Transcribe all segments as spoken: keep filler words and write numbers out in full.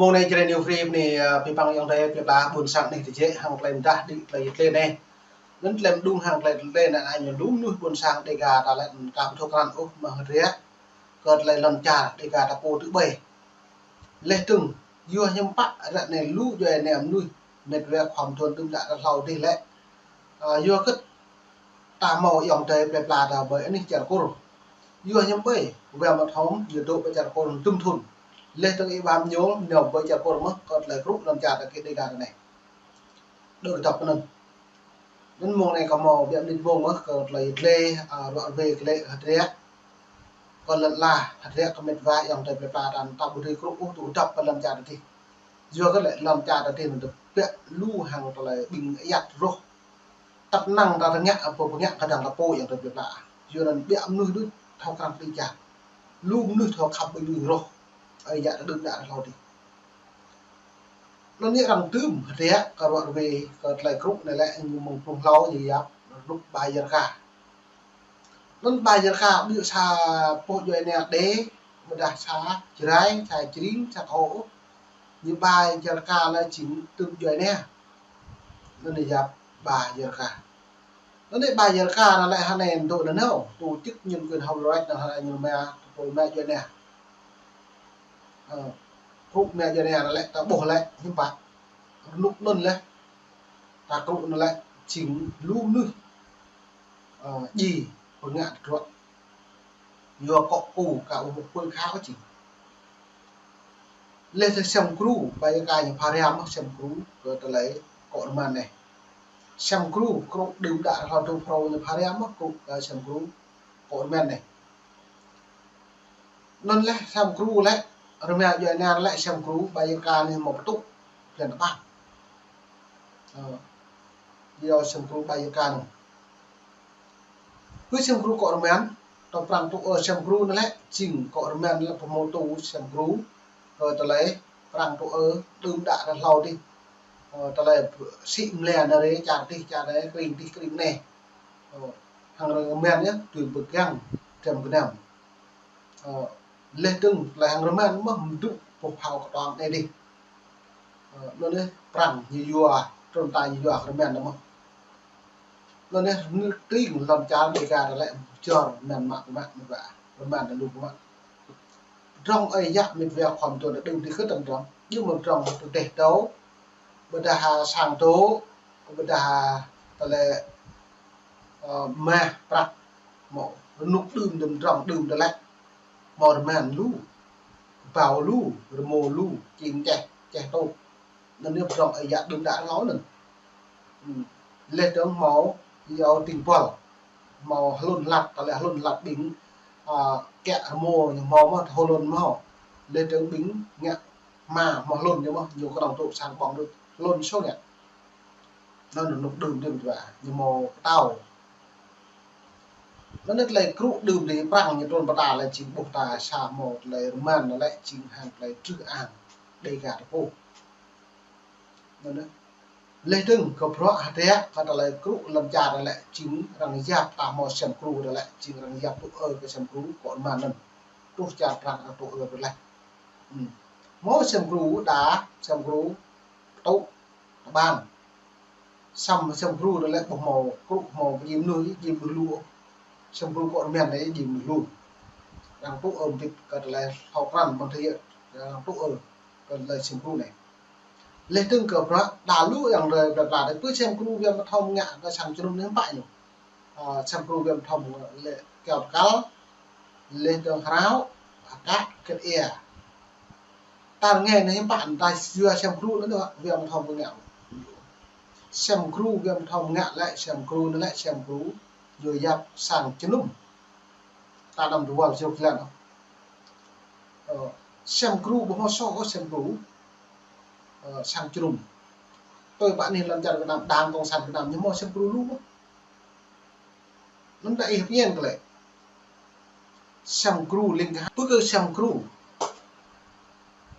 Mông anai Jrai New Free anai, ơ, pơpăng ayŏng adơi plơi pla ƀôn sang anai tơjĕ hăng tơlơi mơdah đĭ tơlơi yăl dliê anai. Anŭn tơlơi mơđung hăng tơlơi yăl dliê anai ñu lŏm mơnuih ƀôn sang Dega ta lĕ ta ƀu thâo krăn ôh mơ̆ hơdră kơ tơlơi lŏn čar Dega ta pô tơƀai. Laih dơ̆ng, yua hiư̆m pă ră anai lu djuai ania mơnuih mĕt wa khua mơtuan đưm đă ta hlâo adih lĕ, ơ, yua kơ ta hmâo ayŏng adơi plơi pla ta ƀơi anih čar Kur. Yua hiư̆m ƀơi, wa mă thom, ñu dŏ ƀơi čar Kur dŭm thŭn. Laih dơ̆ng ih ƀam ñu, ñu ƀơi čar Kur mơ̆, kơ tơlơi krŭ lŏn čar ta kơ Dega ta anai. Dŏ kơdŏp anŭn. Anŭn mông anai kâo hmâo biă mơnit mông mơ̆, kơ tơlơi yăl dliê, ơ, ruă rơwe kơ lĕ hơdră. Kơ lŏn ala, hơdră kơ mĕt wa ayŏng adơi plơi pla ta ta ƀu dưi krŭ ôh, dŏ kơdŏp kơ lŏn čar ta adih. Yua kơ lĕ lŏn čar ta adih anŭn tơbiă lu hăng tơlơi ƀing ayăt rŏh. Tăp năng ta tơngă, ơ, pô pơngă kơdăng ta pô ayŏng adơi plơi pla. Yua anŭn biă mơnuih đôč thâo krăn kơđi čar. Lu mơnuih thâo khăp ƀing mơnuih rŏh. Ơi yă ta đưm đă ta hlâo adih. Anŭn yơh arăng dưm hơdră kơ ruă rơwe kơ tơlơi krŭ anai lĕ ñu mơ̆ng pluh hlâo ñu yap rơnŭk Ba Yar Ka. Anŭn Ba Yar Ka ƀu djơ̆ sa pô djuai ania Đê, ƀôdah sa Jrai, sa Jring, sa kơ ôh. Ñu Ba Yar Ka anai jing tơm djuai ania. Anŭn ñu yap Ba Yar Ka. Anŭn anai Ba Yar Ka anai lĕ hơnai dŏ nanao, tổ chức nhân quyền Human Rights anai hơnai ñu mă, tơpul mă djuai ania. Ơ, krŭ mă djuai ania anai lĕ ta ƀuh lĕ, hiư̆m pă. Rơnŭk anŭn lĕ, ta krŭ anŭn lĕ, jing lu mơnuih, ơ, djai pơngă tơdruă. Yua kơ kâo, kâo ƀu pơkă ôh jing. Laih dơ̆ng Sem Kru, Ba Yar Ka ñu pha răm mơ̆ Sem Kru kơ tơlơi kơ rơman anai. Sem Kru, krŭ đưm đă hlâo dŏ phrâo ñu pha răm mơ̆ krŭ kơ Sem Kru kơ rơman anai. Anŭn laih Sem Kru lĕ, rơma djuai ania lĕ Sem Kru Ba Yar Ka anai hmâo pơtŭ blan tơpă. Ơ, yua Sem Kru Ba Yar Ka anŭn. Pơ Sem Kru kơ rơman, tơ Prăng tŭ ơ Sem Kru anai lĕ, jing kơ rơman lĕ pơhmô tŭ Sem Kru, ơ, tơlơi Prăng tŭ ơ đưm đă ta hlâo adih. Ơ, tơlơi sĭ mlĕ anai rê, čar adih, čar anai, kring adih, kring anai. Ơ, hăng rơman yơh, tui pơgang, dram gơnam. Ơ, laih dơ̆ng tơlơi hăng rơman mơ̆ mơdŭ pơphao kơtuang anai adih. Ơ, anŭn yơh Prăng ñu yua, trŭn ta ñu yua rơman anŭn mơ̆. Anŭn yơh nư tring lŏn čar Dega ta lĕ jor rơman mă mă mă, rơman anŭn lu mă. Pơdrŏng ơi yă mĕt wa khua mơtuan đưm đă kơ tơm pơdrŏng. Djơ̆ mơ̆ pơdrŏng tơdeh dŏ, ƀôdah sang dŏ, ƀôdah tơlơi, ơ, mah prăk, hmâo rơnŭk đưm đưm pơdrŏng đưm tơlơi. Hmâo rơman lu, bao lu, rơmô lu, čing čeh, čeh tôk. Anŭn yơh pơdrŏng ơi yă đưm đă hlâo anŭn. Ư. Laih dơ̆ng hmâo yua ting buăl. Hmâo hlŭn hlăt, tơlơi hlŭn hlăt ƀing, ơ, kiă rơmô ñu hmâo mơ̆, hlŭn hmâo. Laih dơ̆ng ƀing ngă hma hmâo hlŭn ñu mơ̆, ñu kơnơ̆ng tŭ sang ƀơ̆ng đôč hlŭn sô ngă. Anŭn rơnŭk đưm đưm tơwa, ñu hmâo pơtâo. Anŭn tơlơi krŭ đưm đă Prăng ñu trŭn pơtă lĕ jing ƀuh ta sa hmâo tơlơi rơman lĕ jing hăng tơlơi trưh ang Dega ta pô. Anŭn laih dơ̆ng kơ bruă hơdră kơ tơlơi krŭ lŏn čar lĕ jing arăng yap ta hmâo Sem Kru lĕ jing arăng yap tŭ ơ kơ Sem Kru kơ rơman anŭn. Truh čar Prăng arăng tŭ ơ tơlơi. Ư. Hmâo Sem Kru đa, Sem Kru tŭ tơƀang. Sem, Sem Kru anai lĕ ƀu hmâo krŭ hmâo pơjing mơnuih, jing mơnuih lu. Sem Kru kơ rơman anai jing mơnuih lu. Arăng tŭ ơ mơdit kơ tơlơi hlâo krăn mơ̆ng tơyă, arăng tŭ ơ kơ tơlơi Sem Kru anai. Laih dơ̆ng kơ bruă đa lu ayŏng adơi plơi pla anai pơ Sem Kru wa mă thom ngă kơ sang jơnum anai hiư̆m pă ñu. Ơ, Sem Kru wa mă thom lĕ keo tơkal, laih dơ̆ng hrao, akă, kơt ia. Ta rơngai anai hiư̆m pă ta yua Sem Kru anai wa mă thom ngă. Sem Kru wa mă thom ngă lĕ Sem Kru anai lĕ Sem Kru ñu yap sang jơnum. Ta đăm tơwal jơk lan. Ơ, Sem Kru ƀu hmâo sô ôh Sem Kru, ơ, sang jơnum. Tui pơ anih lŏn čar Việt Nam, Đảng Cộng sản Việt Nam ñu hmâo Sem Kru lu mơ̆. Anŭn ta ih pơñen kơ lĕ. Sem Kru ling kơ hă. Pơ kơ Sem Kru.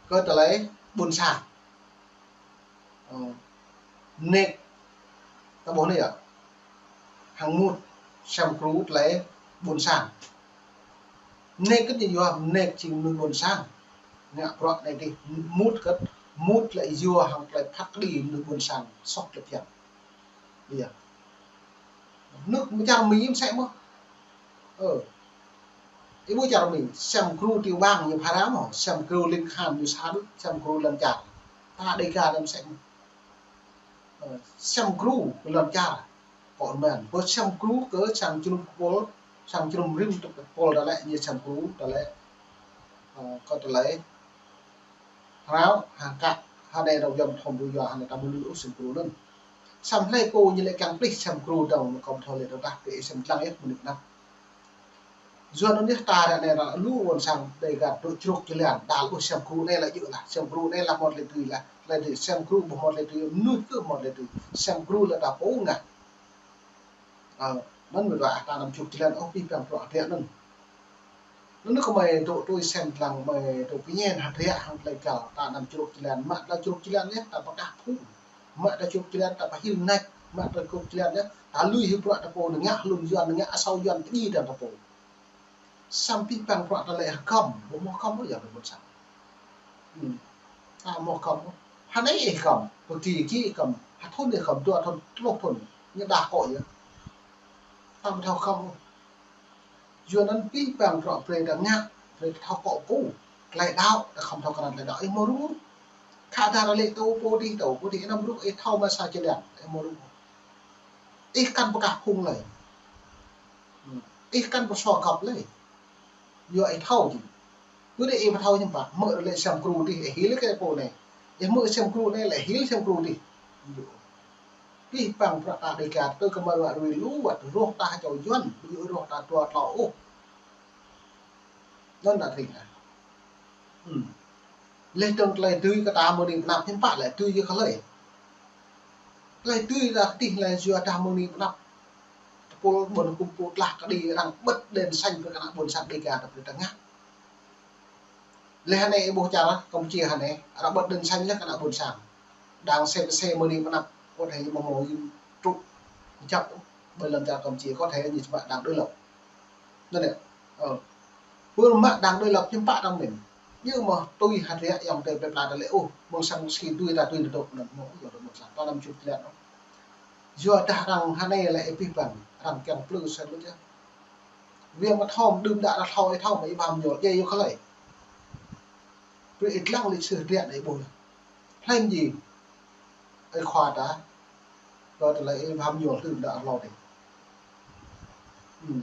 Kơ tơlơi ƀôn sang. Ơ, mơnek. Ta ƀuh anai yơh. Hăng mŭt Sem Kru tơlơi ƀôn sang. Mơnek kơt ñu yua mơnek jing mơnuih ƀôn sang. Ngă bruă anai adih mŭt kơt Mŭt lĕ yua hăng tơlơi phat kơđi mơnuih ƀôn sang soh tơlơi phiăn. Ƀiă. Nước mơ̆ čar Mi mơsĕ mơ̆n. Ơ. Ih ƀuh čar Mi, sem gru tiểu bang ñu phara mơ̆n, sem gru ling khan ñu sa đuč, sem gru lŏn čar. Ta Đêga anai mơsĕ mơ̆n. Ơ, sem gru lŏn čar. Kơ mơ̆n, ƀơi sem gru kơ sang jơnum kơpul, sang jơnum rĭm tŭk kơpul đa lĕ ñu sem gru, đa lĕ, ơ, kơ tơlơi hrao, hăng kơ, hơnai rơwang thom ƀu yua, hơnai ta mơ̆ lui ôh sem gru anŭn. Sem hlơi pô ñu lĕ kiăng plih sem gru dơ̆ng, kơ thâo lĕ dơ̆ng tah, pĕ sem lăng yơh mơnuih anăp. Yua anŭn yơh ta ră anai ră lu ƀôn sang Đêga dŏ čruk jơlan, đa lu sem gru anai lĕ djơ̆ lah, sem gru anai lĕ mơ̆t lĕ tui lah, lĕ tui sem gru ƀu mơ̆t lĕ tui, mơnuih kơ mơ̆t lĕ tui, sem gru lĕ ta pô ngă. Ơ, anŭn mơ̆ dua ta anăm čruk jơlan ôh pih păng bruă hơdră anŭn. Anŭn kơ mơi dŏ tui sem lăng mơi dŏ pơñen hơdră hăng tơlơi găl ta anăm čruk jơlan, mă tơlơi čruk jơlan yơh ta pơkah phung, mă tơlơi čruk jơlan ta pơhil nač, mă tơlơi čruk jơlan yơh ta lui hĭ bruă ta pô, ngă hlŭn Yuan, ngă asâo Yuan kơđi dơ̆ng ta pô. Sem pih păng bruă tơlơi hơgŏm, ƀu hmâo hơgŏm ôh yơh ƀôn sang. Hmm. Ta hmâo hơgŏm ôh. Hơnai ih hơgŏm, pơgi gi ih hơgŏm, ha thŭn ih hơgŏm, dua thŭn, pluh thŭn, ñu đah kơ yơh. Ta ƀu thâo hơgŏm ôh. Yua anŭn pih păng bruă brơi ta ngă, brơi ta thâo kơ pô, tơlơi đaŏ, ta khŏm thâo kơ anăn tơlơi đaŏ, ih hmâo rŭng. Khă dah ră lĕ tŭ pô dih, tŭ pô dih, ih anăm rŭng, ih thâo mă sa jơlan, ih hmâo rŭng. Ih kăn pơkah phung lơi. Hmm. Ih kăn pơsô găp lơi. Yua ih thâo jing. Pơ anai ih ƀu thâo hiư̆m pă, hmư̆ lĕ sem gru dih, ih hil kơ pô anai. Ih hmư̆ sem gru anai lĕ hil sem gru dih. Pih păng bruă ta Đêga tơ kơ mă ruă rui lu wơ̆t, rŏh ta čô Yuan, ƀu djơ̆ rŏh ta dua tlâo ôh. Anŭn ta tring ah. Hmm. Leh dơ̆ng tơlơi dưi kơ ta mơ̆ng anai pơ anăp hiư̆m pă lĕ dưi yơh kơ hlơi. Tơlơi dưi ta kơdih lĕ yua dah mơ̆ng anai pơ anăp. Tơpul ƀôn kŭm pô tlah kơđi arăng bật đèn xanh brơi kơ ană ƀôn sang Đêga ta brơi ta ngă. Leh hơnai ih ƀuh čar Campuchia hơnai, arăng bật đèn xanh leh kơ ană ƀôn sang. Đang xe xe mơ̆ng anai pơ anăp, có thể mơ̆ mơ̆ yŭn trŭ jăp ƀơi lŏn čar Campuchia, có thể ñu čơmă đang đối lập. Anŭn yơh. Ơ. Pơ mă đang đối lập hiư̆m pă arăng mĭn. Ñu mơ̆ tui hơdră ayŏng adơi plơi pla ta lĕ ôh, mơ̆ng sang si tui ta tui dŏ anŭn mơ̆ yua dŏ mơ̆ng sang ta anăm čruk jơlan ôh. Yua dah arăng hơnai lĕ ih pih păng, arăng kiăng plư sa lu yơh. Wơ̆t mă thom đưm đă arăng thâo ih thâo mă ih ƀu hmâo ñu, djai yua kơ hlơi. Brơi ih lăng lịch sử hơdră anai ƀuh. Hlơi mơ̆ jing. Ơi khua ta, kơ tơlơi ih ƀu hmâo ñu đưm đă hlâo dih. Hmm.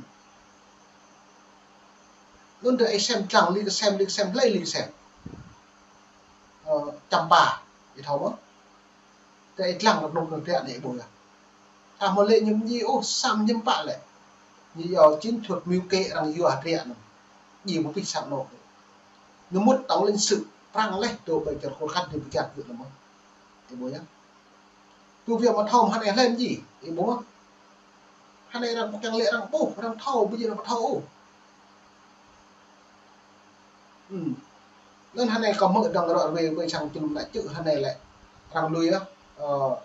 Anŭn tơ ih sem lăng lik sem lik sem hlơi lik sem. Ơ, Čăm Pa, ih thâo mơ̆? Tơ ih lăng rơnŭk rơnŭk hơdră anai ƀuh yơh. Ta hmâo lĕ ñu mơ̆ jing ôh, sem hiư̆m pă lĕ. Ñu yua chiến thuật mưu kế arăng yua hơdră anŭn. Jing ƀu pih sang anŏ. Ñu mŭt tổng lãnh sự Prăng leh dŏ ƀơi čar khul khăn dih pơkiăng kơ anŭn mơ̆n. Ih ƀuh yơh. Tui wơ̆t mă thom hơnai hlơi mơ̆ jing, ih ƀuh mơ̆. Hơnai arăng kiăng lĕ arăng ƀuh, arăng thâo, ƀu djơ̆ arăng ƀu thâo ôh. Hmm. Anŭn hơnai kâo hmư̆ dơ̆ng ră ruai ƀơi sang jơnum ană čư̆ hơnai lĕ arăng lui yơh. Ơ,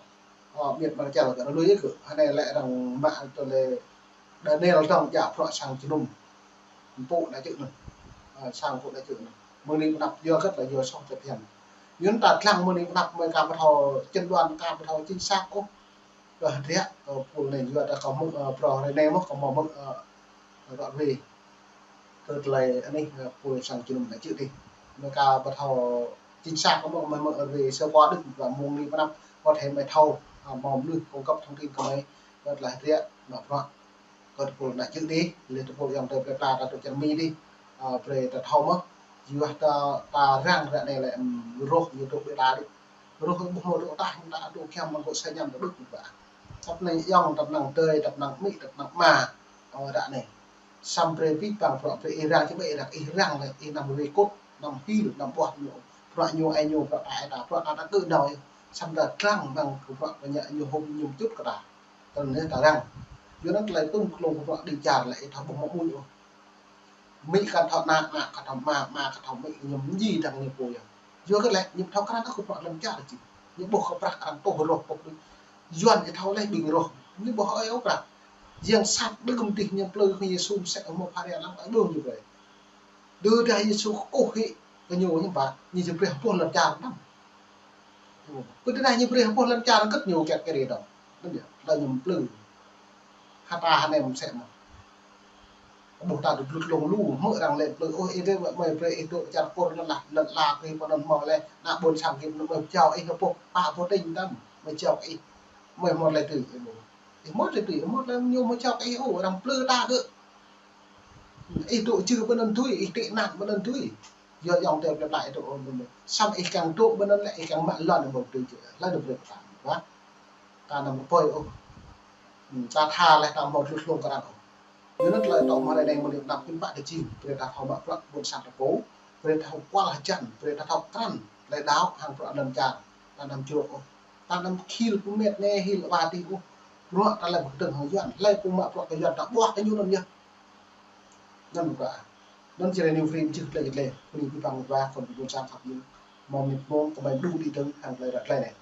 ơ, miêt mă čar arăng lui yơh kơ. Hơnai lĕ arăng mă tơlơi Daniel dơ̆ng djă bruă sang jơnum. Pô ană čư̆ anŭn. Ơ, sang pô ană čư̆ anŭn. Mơ̆ng anai pơ anăp yua hơget lĕ yua soh tơlơi phiăn. Yua anŭn ta lăng mơ̆ng anai pơ anăp mơi ka ƀu thâo chẩn đoán, ka ƀu thâo chính xác ôh. Kơ hơdră, kơ pô anai yua dah kâo hmư̆, ơ, bruă hrơi anai mơ̆ kâo hmâo hmư̆, ơ, ră ruai. Kơ tơlơi anai, ơ, pô sang jơnum ană čư̆ dih. Mơi ka ƀu thâo chính xác mơ̆, mơi hmư̆ ră ruai sơ qua đôč, và mơ̆ng anai pơ anăp có thể mơi thâo, ơ, hmâo mơnuih cung cấp thông tin kơ mơi, kơ tơlơi hơdră, mă bruă. Kơ tơpul ană čư̆ dih, leh tơpul ayŏng adơi plơi pla ta dŏ čar Mi dih, ơ, brơi ta thâo mơ̆, yua dah ta răng ră anai lĕ, ưm, rŏh ñu dŏ ƀơi ta dih. Rŏh ƀu hmâo dŏ tah, ta dŏ kiăng mơ̆ng gŏ sa ñăm ta dŏ ƀơi ta. Tăp năng ayŏng, tăp năng adơi, tăp năng amĭ, tăp năng ama, ơ, ră anai. Sem brơi pih păng bruă brơi ih răng, čơbơi ih răng, ih răng lĕ, ih anăm ruai kŭt, anăm hil, anăm ƀuah ñu. Bruă ñu, ai ñu, bruă ta, ai ta, bruă ta, ta kơ nao yơh. Sem ta lăng mơ̆ng kơ bruă kơ ñu, ñu hŭm ñu mơčŭt kơ ta. Tơl anai ta răng. Yua anŭn tơlơi tŭm klông kơ bruă đĭ čar lĕ ih thâo ƀuh mă mŭn ôh. Amĭ kăn thâo ană, ană kăn thâo ama, ama kăn thâo amĭ, ñu mơ̆ jing dăng ñu pô yơh. Yua kơ lĕ, ñu thâo krăn kơ bruă lŏn čar jing. Ñu ƀuh kơ prăk arăng tuh rŏh pŏk đôč. Yuan ih thâo leh ƀing rŏh. Ñu ƀuh ơi ôh prăk. Yang sat đưm dih ñu plư kơ Yêsu mơsĕ hmâo phara lăng ƀơi ƀơ̆ng ñu brơi. Tơdah Yêsu kơkuh hĭ kơ ñu hiư̆m pă, ñu či brơi pô lŏn čar anăm. Pơ tơ anai ñu brơi hơpô lŏn čar kơ̆t ñu kiăng kơ rĭ dong. Anŭn yơh, tơlơi ñu plư. Hơta hơnăm sĕ mơ̆n. Ƀuh ta dŏ dlŭt lông lu, hmư̆ arăng lĕ plư. Ôh, ih dê mơi brơi ih dŏ čar Kur anŭn lah, lŏn la kơ ih pơ anŭn hmâo lĕ, ană ƀôn sang gim anŭn mơi jao ih hơpô, pă pô tĭng tam, mơi jao ih. Mơi hmâo lĕ tui ih. Ih hmâo lĕ tui, ih hmâo lĕ ñu mơi jao ih ôh, arăng plư ta kơ. Ih dŏ jưh pơ anŭn tui, ih tĕ nat pơ anŭn tui. Yua ayŏng adơi plơi pla ih dŏ ôh anŭn. Samơ̆ ih kiăng dŏ pơ anŭn lĕ, ih kiăng mă lŏn anŭn tui jưh. Laih anŭn brơi ta. Wah. Ta anăm kơpơi ôh. Hmm, ta tha laih ta hmâo dlŭt lông kơ arăng ôh. Yua anŭn tơlơi tŏ mơ̆ hrơi anai mơ̆ anăm khĭn pă tơjing, brơi ta thâo mă bruă ƀôn sang ta pô, brơi ta thâo kual hơjăn, brơi ta thâo krăn, tơlơi đaŏ hăng bruă lŏn čar, ta anăm jrôk ôh. Ta anăm khĭl pơmĕt anai hil wa tih ôh. Bruă ta lĕ pơkơdơ̆ng hăng Yuan, hlơi pô mă bruă kơ Yuan ta ƀuah kơ ñu anŭn yơh. Anŭn bruă. Anŭn jơlan ñu free jưh tơlơi jơlan, free pơpă wa kơ ƀôn sang khăp ñu. Mơ̆ mĭt mơ̆ng kơ mơi đu đĭ dơ̆ng hăng tơlơi ră tơlơi anai.